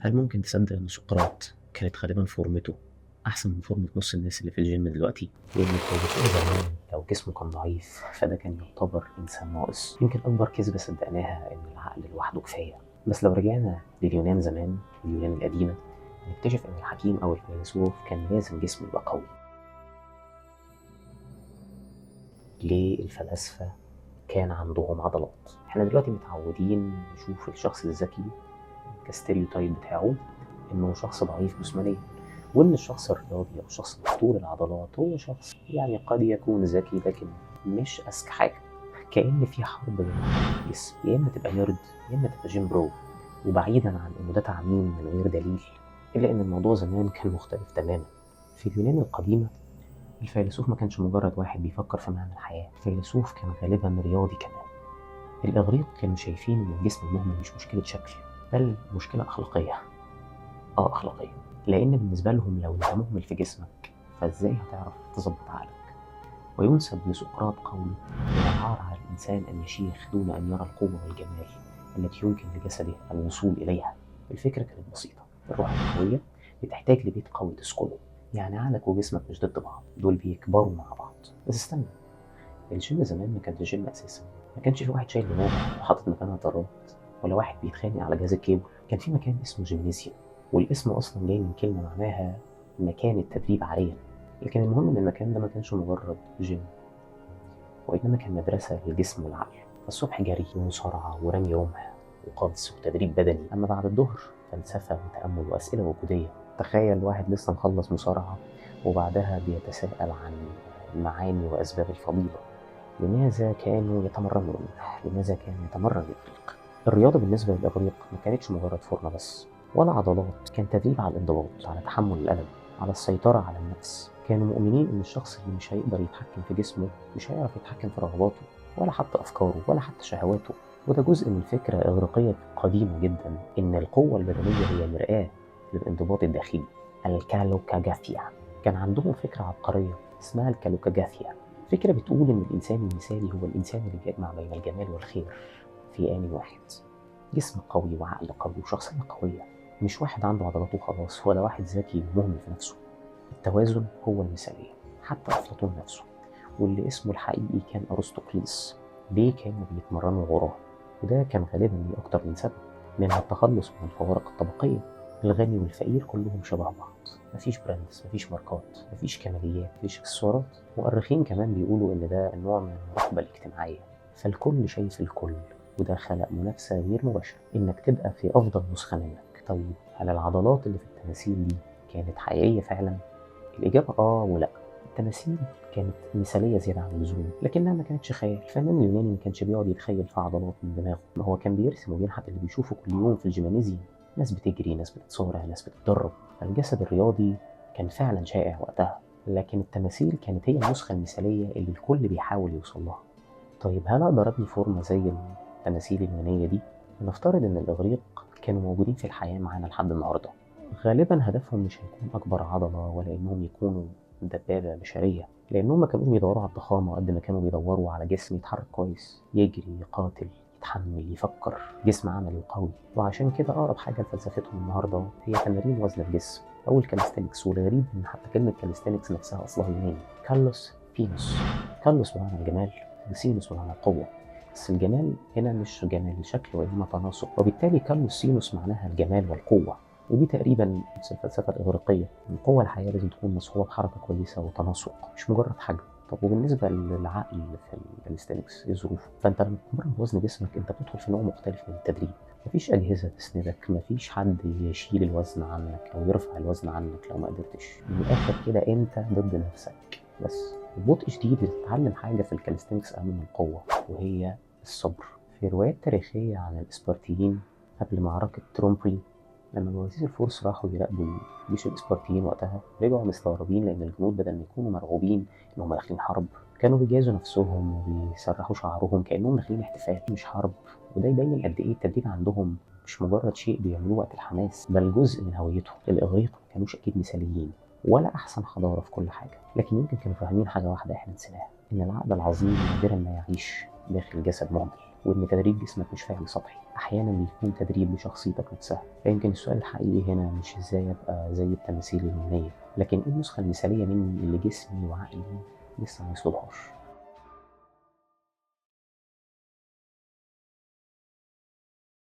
هل ممكن تصدق إن سقراط كانت غالبا فورمته أحسن من فورمة نص الناس اللي في الجيم دلوقتي؟ لأن الفيلسوف زمان لو جسمه كان ضعيف فده كان يعتبر إنسان ناقص. يمكن أكبر كذبة صدقناها إن العقل لوحده كفاية. بس لو رجعنا لليونان زمان، اليونان القديمة، نكتشف إن الحكيم أو الفيلسوف كان لازم جسمه يبقى قوي. ليه الفلاسفة كان عندهم عضلات؟ احنا دلوقتي متعودين نشوف الشخص الذكي ك stereotype بتاعه انه شخص ضعيف جسمانيا، وان الشخص الرياضي او الشخص مفتول العضلات هو شخص يعني قد يكون ذكي لكن مش اذكى حاجة. كأن في حرب بين الجسم، يا اما تبقى nerd يا اما تبقى gym bro. وبعيدا عن انه ده تعميم من غير دليل، الا ان الموضوع زمان كان مختلف تماما. في اليونان القديمة الفيلسوف ما كانش مجرد واحد بيفكر في معنى الحياة، الفيلسوف كان غالبا رياضي كمان. الإغريق كانوا شايفين إن الجسم المهمل مش مشكلة شكل، بل مشكلة أخلاقية. أخلاقية، لأن بالنسبة لهم لو أنت مهمل في جسمك فإزاي هتعرف تظبط عقلك؟ وينسب لسقراط قوله: من العار على الإنسان أن يشيخ دون أن يرى القوة والجمال التي يمكن لجسده الوصول إليها. الفكرة كانت بسيطة، الروح القوية بتحتاج لبيت قوي تسكنه، يعني عقلك وجسمك مش ضد بعض، دول بيكبروا مع بعض. بس استنى، الجيم زمان ما كانش جيم اساسا، ما كانش في واحد شايل دماغه وحاطط مكانها طرات، ولا واحد بيتخانق على جهاز الكيبل. كان في مكان اسمه جيمنازيوم، والاسم اصلا جاي من كلمة معناها مكان التدريب عاليا. لكن المهم ان المكان ده ما كانش مجرد جيم، وانما كان مدرسه للجسم والعقل. الصبح جري ومصارعه ورمي رمح وقفز وتدريب بدني، اما بعد الظهر فلسفة وتامل واسئلة وجودية. تخيل واحد لسه مخلص مصارعة وبعدها بيتساءل عن معاني وأسباب الفضيلة. لماذا كانوا يتمرنون؟ لماذا كان يتمرن الإغريق؟ الرياضة بالنسبة للإغريق ما كانتش مجرد فورمة بس ولا عضلات، كان تدريب على الانضباط، على تحمل الألم، على السيطرة على النفس. كانوا مؤمنين إن الشخص اللي مش هيقدر يتحكم في جسمه مش هيعرف يتحكم في رغباته ولا حتى أفكاره ولا حتى شهواته. وده جزء من فكرة إغريقية قديمة جدا، إن القوة البدنية هي مرآة للانضباط الداخلي، الكالوكاغاثيا. كان عندهم فكرة عبقرية اسمها الكالوكاغاثيا، فكرة بتقول إن الإنسان المثالي هو الإنسان اللي بيجمع بين الجمال والخير في آن واحد. جسم قوي وعقل قوي وشخصية قوية، مش واحد عنده عضلات وخلاص، ولا واحد ذكي ومهمل في نفسه. التوازن هو المثالية. حتى أفلاطون نفسه، واللي اسمه الحقيقي كان أرسطوكليس، ليه كانوا بيتمرنوا عراه؟ وده كان غالبا ليه أكتر من سبب، منها التخلص من الفوارق الطبقية. الغني والفقير كلهم شبه بعض، مفيش brands، مفيش ماركات، مفيش كماليات، مفيش اكسسوارات. مؤرخين كمان بيقولوا إن ده نوع من المراقبة الاجتماعية، فالكل شايف الكل، وده خلق منافسة غير مباشرة إنك تبقى في أفضل نسخة منك. طيب هل العضلات اللي في التماثيل دي كانت حقيقية فعلا؟ الإجابة آه ولا. التماثيل كانت مثالية زيادة عن اللزوم، لكنها ما كانتش خيال. الفنان اليوناني ما كانش بيقعد يتخيل في عضلات من دماغه، ما هو كان بيرسم وبينحت اللي بيشوفه كل يوم في الجيمنازيوم، ناس بتجري، ناس بتتصارع، ناس بتتدرب. الجسد الرياضي كان فعلا شائع وقتها، لكن التماثيل كانت هي النسخة المثالية اللي الكل بيحاول يوصل لها. طيب هل أقدر أبني فورمة زي التماثيل اليونانية دي؟ نفترض إن الإغريق كانوا موجودين في الحياة معانا لحد النهاردة، غالبا هدفهم مش هيكون أكبر عضلة ولا إنهم يكونوا دبابة بشرية، لأنهم ما كانوش بيدوروا على الضخامة قد ما كانوا بيدوروا على جسم يتحرك كويس، يجري، يقاتل، يتحمل، يفكر، جسم عملي وقوي. وعشان كده أقرب حاجة لفلسفتهم النهاردة هي تمارين وزن الجسم أو ال calisthenics. والغريب إن حتى كلمة calisthenics نفسها أصلها يوناني، كالوس ثينوس. كالوس بمعنى الجمال، وثينوس بمعنى القوة، بس الجمال هنا مش جمال الشكل وإنما تناسق، وبالتالي كالوس ثينوس معناها الجمال والقوة. ودي تقريبا نفس الفلسفة الإغريقية، إن قوة الحياة لازم تكون مصحوبة بحركة كويسة وتناسق، مش مجرد حجم. طب وبالنسبة للعقل في ال calisthenics ايه ظروفه؟ فانت لما بتتمرن بوزن جسمك انت بتدخل في نوع مختلف من التدريب، مفيش أجهزة تسندك، مفيش حد يشيل الوزن عنك أو يرفع الوزن عنك لو ما قدرتش. من الآخر كده انت ضد نفسك بس. ببطء شديد بتتعلم حاجة في ال calisthenics أهم من القوة، وهي الصبر. في روايات تاريخية عن الإسبرتيين قبل معركة ترومبولي، لما جواسيس الفرس راحوا يراقبوا جيش الإسبرتيين وقتها، رجعوا مستغربين لأن الجنود بدل ما يكونوا مرعوبين إنهم داخلين حرب، كانوا بيجهزوا نفسهم وبيسرحوا شعرهم كأنهم داخلين احتفال مش حرب. وده يبين قد إيه التدريب عندهم مش مجرد شيء بيعملوه وقت الحماس، بل جزء من هويتهم. الإغريق ما كانوش أكيد مثاليين ولا أحسن حضارة في كل حاجة، لكن يمكن كانوا فاهمين حاجة واحدة إحنا نسيناها، إن العقل العظيم نادرا ما يعيش داخل جسد مهمل. وإن تدريب جسمك مش فعل سطحي، أحيانا بيكون تدريب لشخصيتك نفسها. فيمكن السؤال الحقيقي هنا مش إزاي أبقى زي التماثيل اليونانية، لكن إيه النسخة المثالية مني اللي جسمي وعقلي لسه ما وصلوهاش.